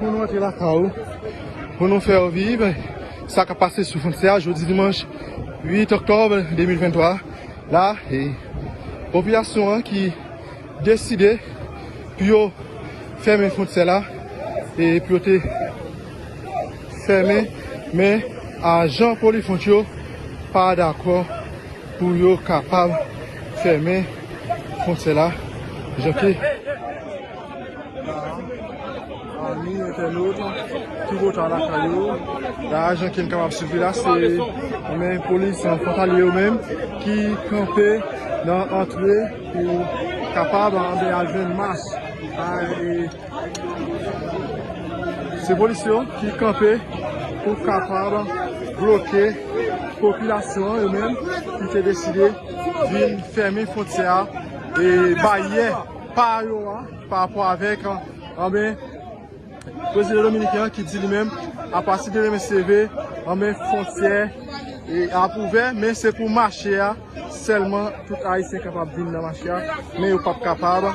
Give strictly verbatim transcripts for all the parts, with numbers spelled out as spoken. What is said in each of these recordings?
Pou nou antre lakay ou, pou nou fè w viv sa k ap pase sou fwontyè a jodi dimanch uit òktòb de mil venntwa la, e popilasyon an ki deside pou yo fèmen fwontyè la, e pou yo te fèmen, men ajan Polifwont yo pa dakò pou yo kapab fèmen fwontyè la, jan ke ami entènot, ki bota lakay yo. La, jan ke n kapab swiv la, se men polis fwontalye yo menm ki kanpe nan antre pou kapab anben al jwenn mas. A, e, se polis yo ki kanpe pou kapab bloke popilasyon an, yo menm ki te deside vin fèmen fwontyè a, e baryè pa yo a, pa rapò avèk, anben, prezidan dominiken an ki di li menm, apati de demen se vre, anben, fwontyè, e, ap ouvè, men se pou mache a sèlman tout Ayisyen kapab vin nan mache a, men yo p ap kapab,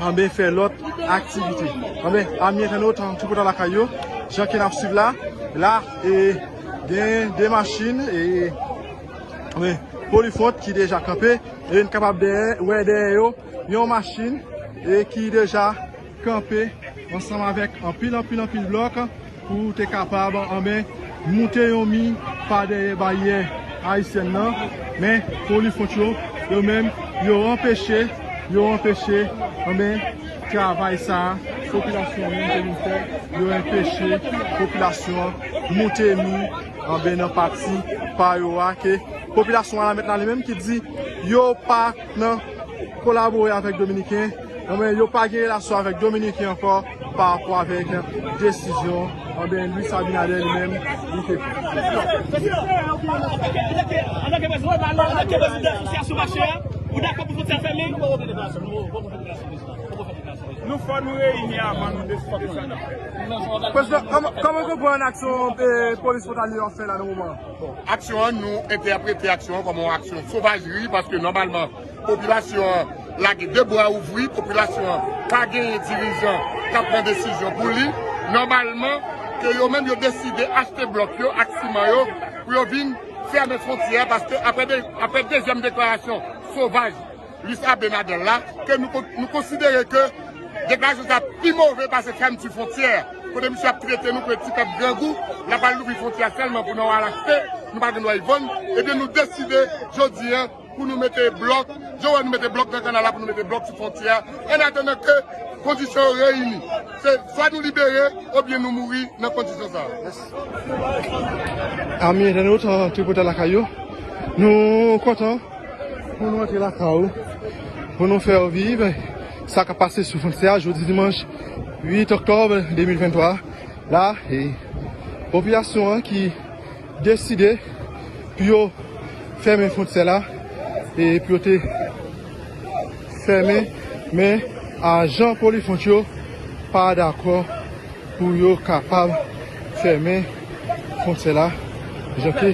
anben, fè lòt aktivite. Anben, ami entènot, tout bota lakay yo, jan ke n ap swiv la, la, e, gen de machin, e, anben, Polifwont ki deja kanpe, e n kapab dèyè, wè dèyè yo, yon machin, e ki deja kanpe ansanm avèk anpil, anpil, anpil blòk pou te kapab, anben, moute yon mi pa dèyè baryè ayisyèn nan. Men, Polifwont yo, yo menm, yo anpeche, yo anpeche, anben, travay sa a, popilasyon an menm te vin fè, yo anpeche popilasyon an moute mi, anben, nan pati pa yo a, ke popilasyon an la mentnan li menm ki di yo pa nan kolabore avèk Dominiken, anben, yo pa gen relasyon avèk Dominiken ankò pa rapò avèk desizyon, anben, Luis Abinader li menm li te pran. Antanke prezidan, antanke prezidan asosyasyon mache a, ou dakò pou fwontyè fèmen? Nou fò nou reyini avan nou deside sa. Prezidan, kòman, kòman w konprann aksyon, eh, polis fwontalye yo ap fè la nan moman an? Bon, aksyon an, nou entèprete aksyon an kòm yon aksyon sovajri, paske nòmalman, popilasyon an lage de bra ouvri, popilasyon an pa genyen dirijan k ap pran desizyon pou li. Nòmalman, ke yo menm yo deside achte blòk yo ak siman yo pou yo vin fèmen fwontyè a, paske apre de, apre dezyèm deklarasyon sovaj Luis Abinader la, ke nou kon-, nou konsidere ke deklarasyon sa pi move pase fèmti fwontyè, kote misye ap trete nou kòm ti pèp grangou, l ap al louvri fwontyè a sèlman pou nou al achte, nou pa gen dwa vann, ebyen nou deside jodi a pou nou mete blòk, jan w wè nou mete blòk nan kanal la pou nou mete blòk sou fwontyè a, an atandan ke kondisyon yo reyini. Se swa nou libere, oubyen nou mouri nan kondisyon sa a. Ami entènot, tout bota lakay yo, nou kontan pou nou antre lakay ou, pou nou fè w viv sa k ap pase sou fwontyè a jodi dimanch uit òktòb de mil venntwa la, e popilasyon an ki deside pou yo fèmen fwontyè la, e pou yo te fèmen, men ajan Polifwont yo pa dakò pou yo kapab fèmen fwontyè la, jan ke